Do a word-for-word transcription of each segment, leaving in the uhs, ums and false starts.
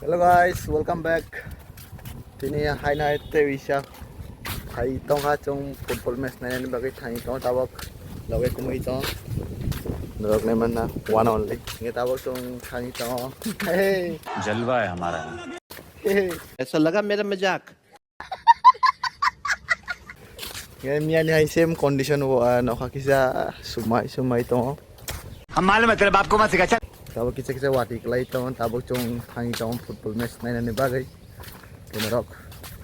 Hello guys, welcome back. Tini haino hai tei wisa hai tongkha chwng football match nainani bagwi thangwi tongo tabok loge kumui tongo norok naimanna one only nge tabok chwng thangwi tongo. Hey. जलवा है हमारा। Hey. ऐसा लगा मेरा मजाक। Nge miyani hai same condition o, ah, nokha kisa sumai sumai tongo. हम मालूम है तेरे बाप को मत सिखा, चल। Tabok kisa kisa wati kwlai tongo, tabok chwng thangwi tongo football match nainani bagwi. Norok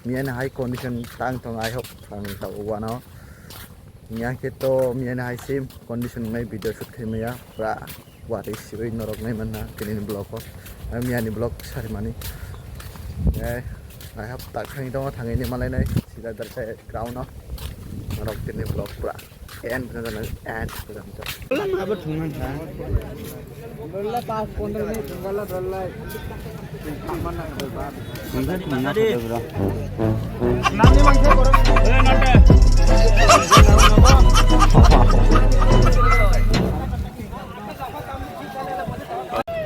miyani hai condition tang tongo, I hope thang tabok wano. Miya khe to miyani hai same condition wngnai video shoot khai maya, pura watwi siwi norok naimanna tinini vlog o. Miyani vlog sarimani. Eh, I hope tak thangwi tongo, thangwi ni malainai sida darkhe ground o. Norok tini vlog pura end phaino jana end phaino jana. Abo thungna kha. Dolla pas pondro minute thungala dolla. Thungna thungna kha bro.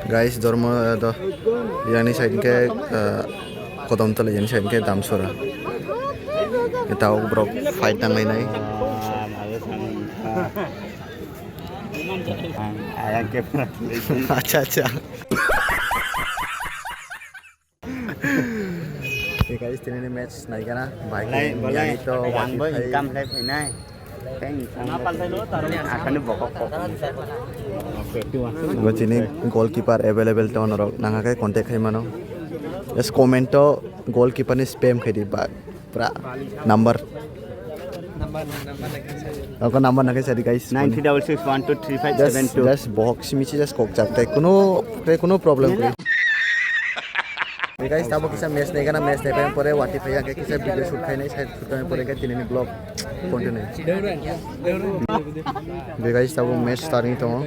Guys, dormo do yani side ke, eh, kodom tole yani side ke Damsora. Eta ok brok fight tanglai nai. Acha acha. Guys, tinini match naigana bai. Bolai, bolai. Yani to rang bo wati income khai phainai. Tei income. Akhani bokok kok. Bo chini goalkeeper available to norok nangkha khe contact khai mano. Just comment to goalkeeper ni spam khai di ba pura number. Ako number nangkhe sadi guys. Nine three double six one two three five seven two. Just, just box michi just kok jak tai kuno, kuno problem kwrwi. Guys, tabo kisa match naigana, match naipai pore wati phai khe kisa video shoot khainai, side shoot khainai pore khe tinini vlog continue. Guys, tabo match starting tongo.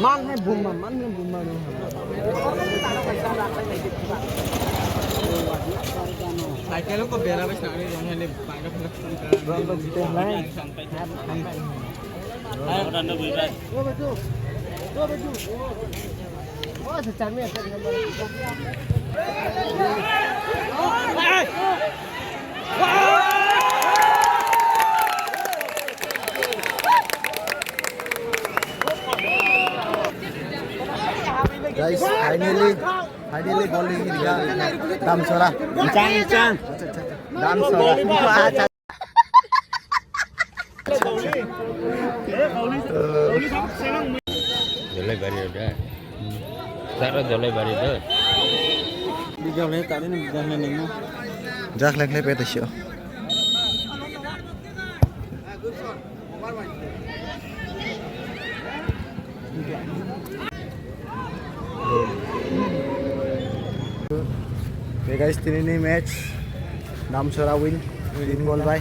Man hai bumma, man hai bumma no. Cycle ko bera bai sangni jong hele bai ka phana. Guys, finally, finally goal in Damsora. Chang, chang. Damsora. Jolai bari da. Sara jolai bari da. Bijak le tadi ni bijak le nengmo. Jak lek le pete sio. Hey guys, tinini match Damsora win, tin goal bai.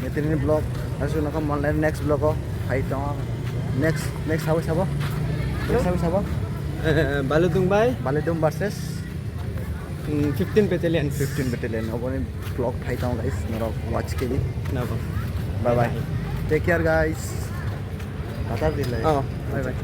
Ye tinini vlog, asu nokam malai next vlog o hai tongo. Next, next sabo sabo. Next sabo sabo. Balutung bai. Balutung versus Hmm, fifteen battalion. Fifteen battalion. Oboni vlog phai tong guys, norok watch kedi. Nabo. Bye bye. Take care guys. Tata bilai. Oh, bye bye.